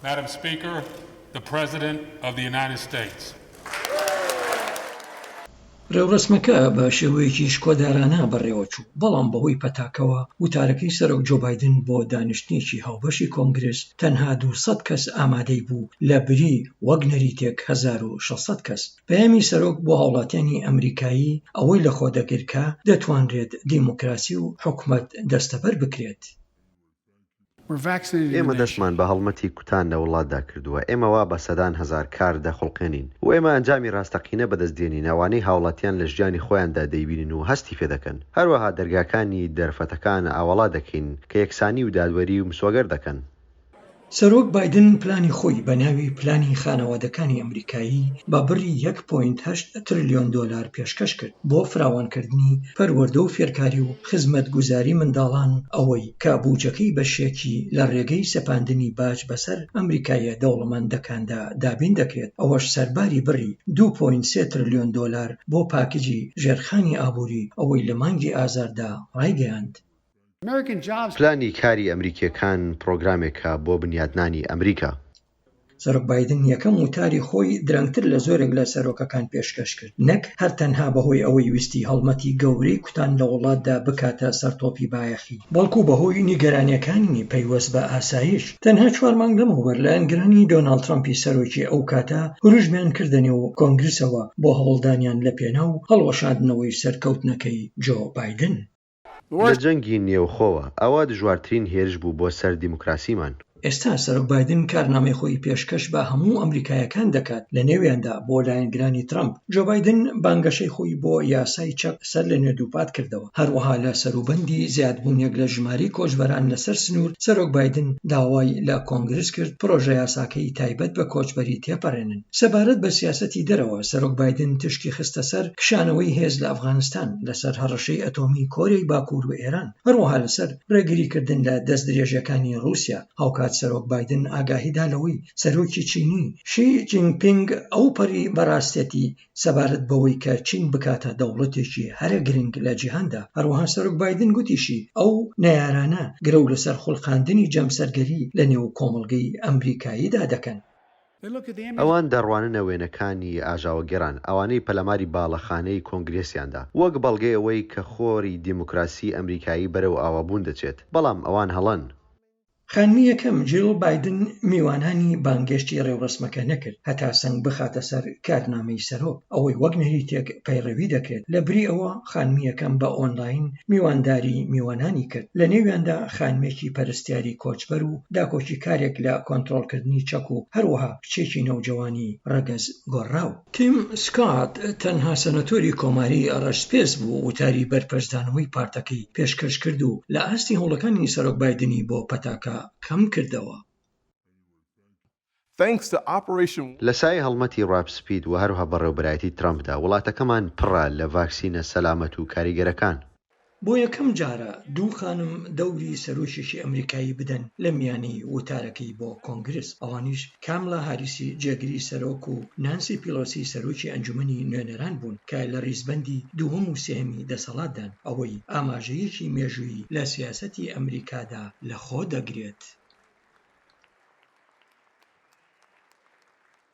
Madam Speaker, the President of the United States. ڕێوڕەسمەکە بە شێوەیەکی شکۆدارانە بەڕێوەچوو، بەڵام بەهۆی پەتاکەوە وتارەکەی سەرۆک جۆ بایدن بۆ دانیشتنێکی هاوبەشی کۆنگرس تەنها 200 کەس ئامادەی بوو لە بری وەک نەریتێک 1600 کەس. پەیامی سەرۆک بۆ هاوڵاتیانی ئەمریکایی ئەوەی لەخۆدەگرت کە دەتوانرێت دیموکراسی و حکومەت دەستەبەر بکرێت. ئێمە دەستمان بە هەڵمەتی کوتان لە وڵاتدا کردووە، ئێمە وا بە سەدان هەزار کار دەخوڵقێنین و ئێمە ئەنجامی ڕاستەقینە بەدەست دێنین ئەوانەی هاوڵاتیان لە ژیانی خۆیاندا دەیبینن و هەستی پێدەکەن. هەروەها دەرگاکانی دەرفەتەکان ئاوەڵا دەکەین کە یەکسانی و دادوەری مسۆگەر دەکەن. سەرۆک بایدن پلانی خۆی بە ناوی پلانی خانەوادەکانی ئەمریکایی بە بڕی یەک پۆینت هەشت ترلیۆن دۆلار پێشکەش کرد بۆ فراوانکردنی پەروەردە و فێرکاری و خزمەتگوزاری منداڵان، ئەوەی کە بوجەکەی بەشێکی لە ڕێگەی سەپاندنی باج بەسەر ئەمریکاییە دەوڵەمەندەکاندا دابین دەکرێت، ئەوەش سەرباری بڕی دوو پۆینت سێ ترلیۆن دۆلار بۆ پاکجی ژێرخانی ئابووری ئەوەی لە مانگی ئازاردا ڕایگەیاند. پلانی کاری ئەمریکییەکان پڕۆگرامێکە بۆ بنیاتنانی ئەمریکا. سەرۆک بایدن یەکەم وتاری خۆی درەنگتر لە زۆرێک لە سەرۆکەکان پێشکەش کرد، نەک هەر تەنها بەهۆی ئەوەی ویستی هەڵمەتی گەورەی کوتان لە وڵاتدا بکاتە سەرتۆپی بایەخی، بەڵکو بەهۆی نیگەرانییەکانی پەیوەست بە ئاسایش. تەنها چوار مانگ لەمەوبەر لایەنگرانی دۆناڵد ترەمپی سەرۆکی ئەو کاتە هوروژمیان کردە نێو کۆنگرسەوە بۆ هەوڵدانیان لەپێناو هەڵوەشاندنەوەی سەرکەوتنەکەی جۆ بایدن. لە جەنگی نێوخۆوە، ئەوە دژوارترین هێرش بوو بۆ سەر دیموکراسیمان. ئێستا سەرۆک بایدن کارنامەی خۆی پێشکەش بە هەموو ئەمریکایەکان دەکات، لە نێویاندا بۆ لایەنگرانی ترەمپ. جۆ بایدن بانگەشەی خۆی بۆ یاسای چەک سەر لە نوێ دووپات کردەوە. هەروەها لە سەروبەندی زیادبوونێک لە ژمارەی کۆچبەران لەسەر سنوور، سەرۆک بایدن داوای لە کۆنگرس کرد پرۆژەیاساکەی تایبەت بە کۆچبەری تێپەرێنن. سەبارەت بە سیاسەتی دەرەوە، سەرۆک بایدن تشکی خستە سەر کشانەوەی هێز لە ئەفغانستان، لەسەر هەڕەشەی ئەتۆمی کۆریای باکوور و ئێران، هەروەها لەسەر ڕێگریکردن لە دەستدرێژیەکانی ڕووسیا. هاوکات سەرۆک بایدن ئاگاهی دا لەوەی سەرۆکی چینی، شی جینپینگ ئەوپەڕی بەڕاستێتی سەبارەت بەوەی کە چین بکاتە دەوڵەتێکی هەرە گرنگ لە جیهاندا. هەروەها سەرۆک بایدن گوتیشی ئەو نەیارانە گرەو لەسەر خولقاندنی جەمسەرگەری لەنێو کۆمەڵگەی ئەمریکاییدا دەکەن. ئەوان دەڕواننە وێنەکانی ئاژاوەگێڕان، ئەوانەی پەلاماری باڵەخانەی کۆنگرێسیان دا، وەک بەڵگەی ئەوەی کە خۆری دیموکراسی ئەمریکایی بەرەو ئاوابوون دەچێت، بەڵام ئەوان هەڵەن. خانمی یەکەم جیڵ بایدن میوانانی بانگێشتی ڕێوڕەسمەکە نەکرد هەتا سەنگ بخاتە سەر کارنامەی سەرۆک، ئەوەی وەک نەریتێک پەیڕەوی دەکرێت، لەبری ئەوە خانمی یەکەم بە ئۆنلاین میوانداری میوانانی کرد، لەنێویاندا خانمێکی پەرستیاری کۆچبەر و داکۆکیکارێک لە کۆنترۆڵکردنی چەک و هەروەها کچێکی نەوجەوانی ڕەگەز گۆڕاو. تیم سکات تەنها سەنەتۆری کۆماری ڕەشپێست بوو وتاری بەرپەرچدانەوەی پارتەکەی پێشکەش کرد و لە ئاستی هەوڵەکانی سەرۆک بایدنی بۆ پەتاکە کەم کردەوە. لە سایەی هەڵمەتی ڕاپ سپید و هەروەها بەڕێوەبەرایەتی ترەمپدا، وڵاتەکەمان پڕە لە ڤاکسینە سەلامەت و کاریگەرەکان. بۆ یەکەم جارە دوو خانم دەوری سەرۆکێکی ئەمریکایی بدەن لە میانەی وتارەکەی بۆ کۆنگرس، ئەوانیش کاملا هاریسی جێگری سەرۆک و نانسی پیڵۆسی سەرۆکی ئەنجومەنی نوێنەران بوون کە لە ڕیزبەندی دووەم و سێهەمی دەسەڵاتدان، ئەوەی ئاماژەیەکی مێژوویی لە سیاسەتی ئەمریکادا لەخۆدەگرێت.